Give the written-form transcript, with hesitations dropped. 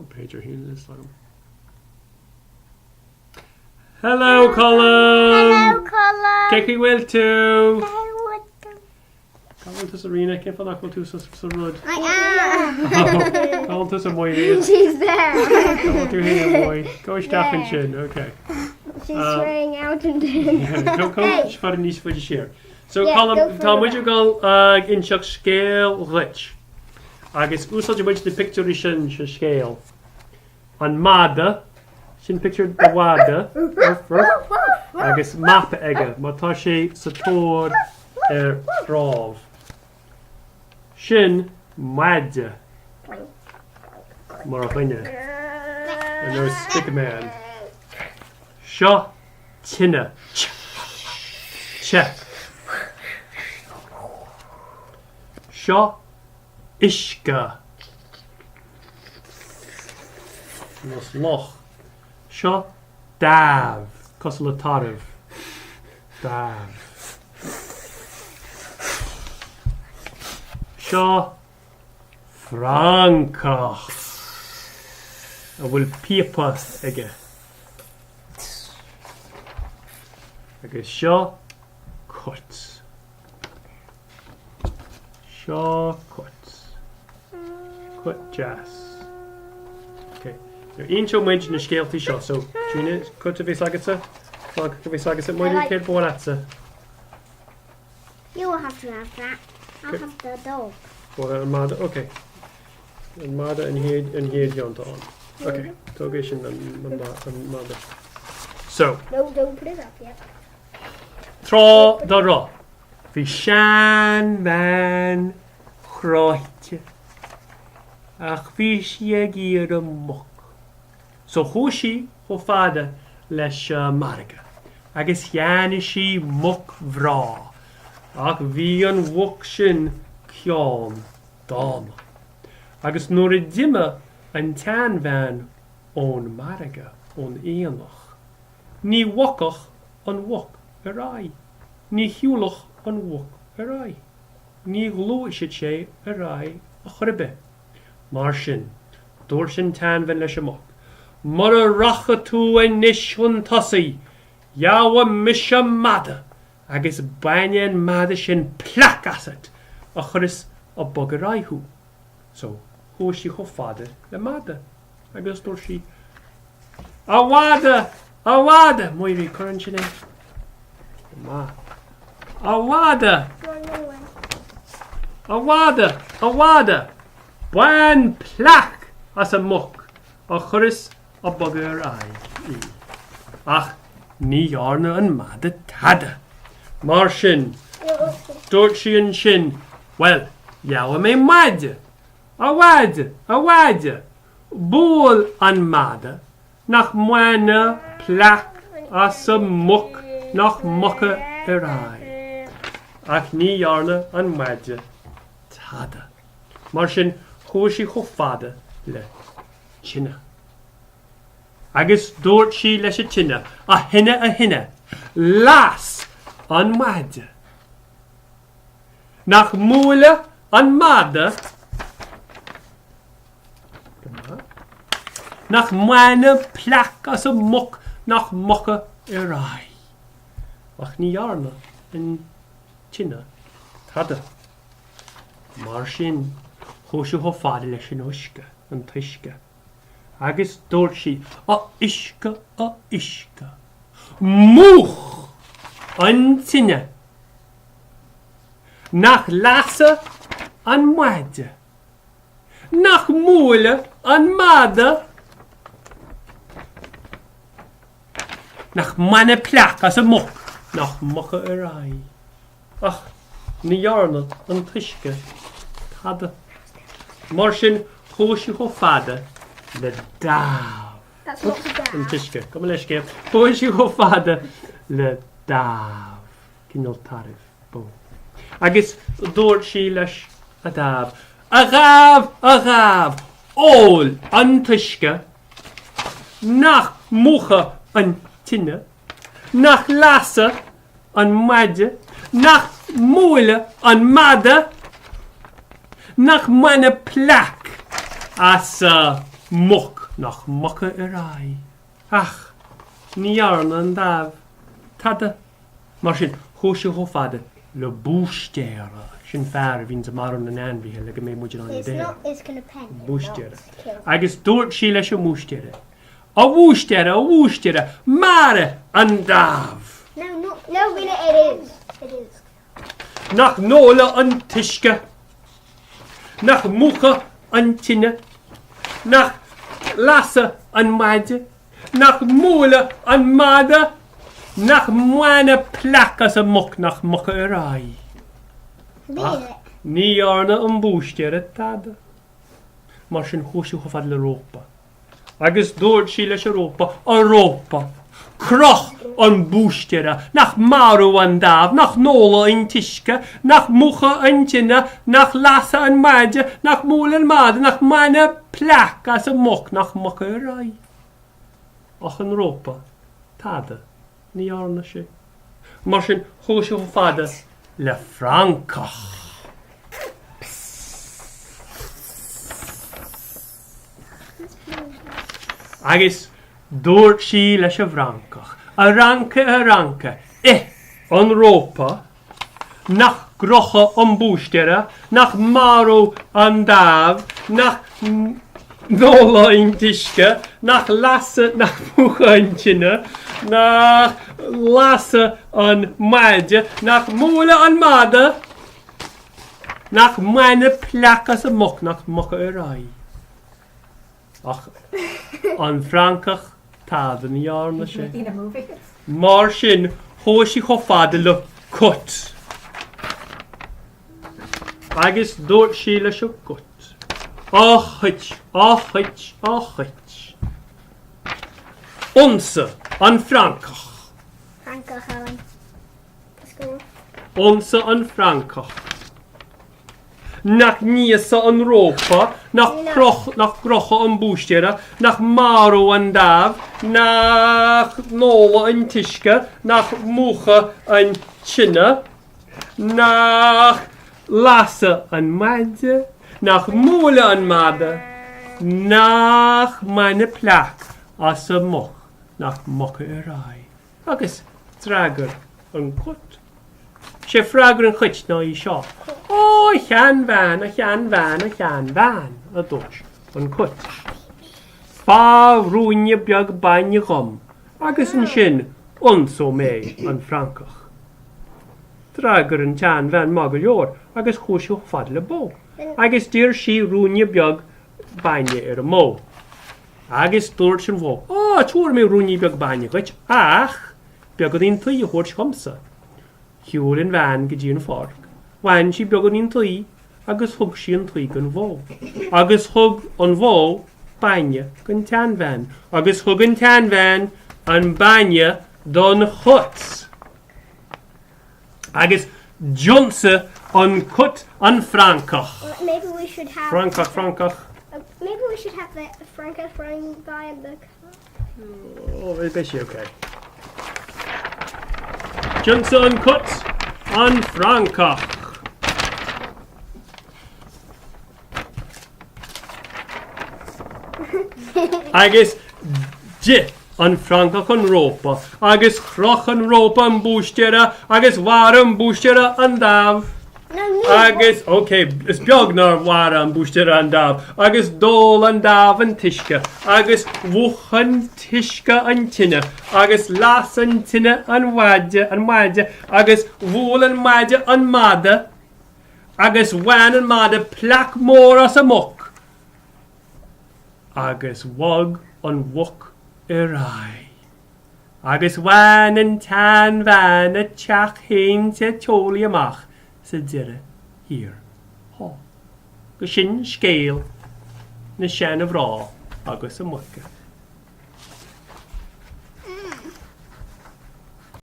Page ar shín list agam. Hello Colm! Hello Colm! Cén chaoi bhfuil tú? Cé bhfuil tú? Cá bhfuil tú Serena? Cén fáth nach bhfuil tú sa sa rud? I am! Cá bhfuil tú Máirín? She's there. Cá bhfuil tú féin Máirín? Go isteach ansin, okay. She's swearing out and then. Go go fada níos faide siar. So Yeah, Colm, go tá further muid ag dul ag inseacht scéal dhuit. Agus úsáidfidh muid na pictiúirí sin sa scéal. An mada, sin pictiúr de mhada, ruff, ruff, agus mapa aige mar tá sé sa tóir ar chnámh. Sin maide mar dhuine, ar nós stickman. Seo tine. Ch. Te. Seo uisce. Nós loch. Seo damh, cosúil le tarbh. Damh. Seo francach a bhfuil píopa aige. Agus seo cut. Seo cut. Cut deas. Ok. Now inseoidh muid na scéaltaí seo. So, Gina, cut a bheas agatsa? Francach a bheas agatsa? Máirín, céard ba mhaith leatsa? You will have to have that. I'll have the dog. Bhuel, an mada, ok. An mada an chéad an chéad cheann atá ann. Ok, tóg é sin an an mada. So. No, don't put it up yet. Tráth dá raibh, bhí seanbhean chráite ach bhí sí ag iarraidh muc. So chuaigh sí chomh fada leis an margadh agus cheannaigh sí muc bhreá ach bhí an mhuc sin ceann dána. Agus nuair a d'imigh an tseanbhean ón margadh, ón aonach, ní bhogfadh an mhuc ar aghaidh, ní shiúlfadh an mhuc ar aghaidh, ní ghluaisfeadh sé ar aghaidh a chor ar bith. Mar sin, dúirt an tseanbhean leis an muc, Mura rachaidh tú anois chun tosaigh, gheobhaidh mise mada agus bainfidh an mada sin plaic asat a chuirfeas ag bogadh ar aghaidh thú. So, chuaigh sí chomh fada le mada agus dúirt sí, A mhada! A mhada! Máirín, cuir ansin é. Go maith. A mhada! A mhada! A mhada! Bain plaic as an muc a chuirfeas ag bogadh ar aghaidh í. Ach ní dhearna an mada tada. Mar sin, dúirt sí ansin, Bhuel, gheobhaidh mé maide! A mhaide! A mhaide! Buail an mada nach mbainfeadh plaic as an muc nach mbogfadh ar aghaidh. Ach ní dhearna an maide tada. Mar sin chuaigh sí chomh fada le tine. Agus dúirt sí leis an tine, A thine, a thine, las an maide. Nach mbuailfeadh an mada Nach mbainfeadh plaic as an muc nach mbogfadh ar aghaidh. Ach ní dhearna an tine tada. Mar sin, chuaigh sí chomh fada leis an uisce, an t-uisce, agus dúirt sí, A uisce, a uisce, múch an tine! Nach lasfadh an maide! Nach mbuailfeadh an mada! Nach mbainfeadh plaic as an muc! Nach mbogfadh ar aghaidh! Ach ní dhearna an t-uisce tada. Mar sin chuaigh sí chomh fada le damh. An t-uisce. Gabh mo leithscéal. Chuaigh sí chomh fada le damh. Cineál tairbh. Bó. Agus dúirt sí leis a damh, A dhamh, a dhamh, ól an t-uisce, nach múchfadh an tine, nach lasfadh an maide, nach mbuailfeadh an mada, nach mbainfeadh plaic as a. Muc nach mucadh ar aghaidh. Ach ní dhearna an damh tada. Mar sin, chuaigh sí chomh fada le búistéara, sin fear a bhíonns ag marú na n-ainmhithe le go mbeidh muid in ann iad a ithe. Búistéara. Agus dúirt sí leis an mbúistéara, A bhúistéara, a bhúistéara, maraigh an damh! Nach n-óladh an t-uisce, nach múchadh an tine, nach lasadh an maide, nach mbuaileadh an madadh, nach mbaineadh plaic as an muc, nach mucadh ar aghaidh. Ach ní dhearna an búistéara tada. Mar sin chuaigh sí chomh fada le rópa. Agus dúirt sí leis an rópa, A rópa, croch an búistéara, nach marú an damh, nach n-óladh an t-uisce, nach múchadh an tine, nach lasadh an maide, nach mbuaileadh an madadh, nach mbaineadh plaic as an muc, nach mucadh ar aghaidh. Ach an rópa, tada ní dhearna sé. Mar sin chuaigh sí chomh fada le francach. Agus dúirt sí leis an bhfrancach, A fhrancaigh, a fhrancaigh, ith an rópa, nach gcrochadh an búistéara, nach marú an damh, nach n-óladh an t-uisce, nach lasadh, nach múchadh an tine, nach lasadh an maide, nach mbuaileadh an madadh, Nach mbaineadh plaic as an muc, nach mucadh ar aghaidh. Ach an francach tada ní dhearna sé. Mar sin chuaigh sí chomh fada le cut. Agus dúirt sí leis an gcut, A chait, a chait, a chait. Ionsaigh an francach. Francach, Alan. Ionsaigh an francach. Nach n-íosadh an rópa, nach gcrochadh an búistéara, nach marú an damh, nach n-óladh an t-uisce, nach múchadh an tine, nach lasadh an maide, nach mbuaileadh an madadh, nach mbaineadh plaic as an muc, nach mucadh ar aghaidh. Agus d'fhreagair an cut. Sé freagra an chuit ná í seo. Ó, a sheanbhean, a sheanbhean, a sheanbhean, a dúirt an cut. Faigh ruainne beag bainne dhom agus ansin ionsóidh mé an francach. D'fhreagair an tseanbhean maith go leor agus chuaigh sí chomh fada le bó agus d'iarr sí ruainne beag bainne ar an mbó. Agus dúirt an bhó, Á, tabharfaidh mé ruainne beag bainne dhuit, ach beagáinín tuí a thabhairt dhomsa. Shiúil an bhean go dtí an pháirc, bhain sí beagáinín tuí agus thug sí an tuí don bhó. Agus thug an bhó bainne don tseanbhean, agus thug an tseanbhean an bainne don chut. Agus d'ionsaigh an cut an francach. Maybe we should have Francach, francach. Maybe we should have the francach running by in the car. Oh, beidh sé okay. D'ionsaigh an cut an francach. Agus d'ith an francach an rópa, agus chroch an rópa an búistéara, agus mharaigh an búistéara an damh. Agus, ok, is beag nár mharaigh an búistéara an damh, agus d'ól an damh an t-uisce, agus mhúch an t-uisce an tine, agus las an tine an maide, an maide, agus bhuail an maide an madadh, Agus bhain an madadh plaic mór as an muc agus bhog an mhuc ar aghaidh. Agus bhain an tseanbhean a teach féin te teolaí amach sa deireadh thiar thall. Agus sin scéal na seana-mhná agus a muice.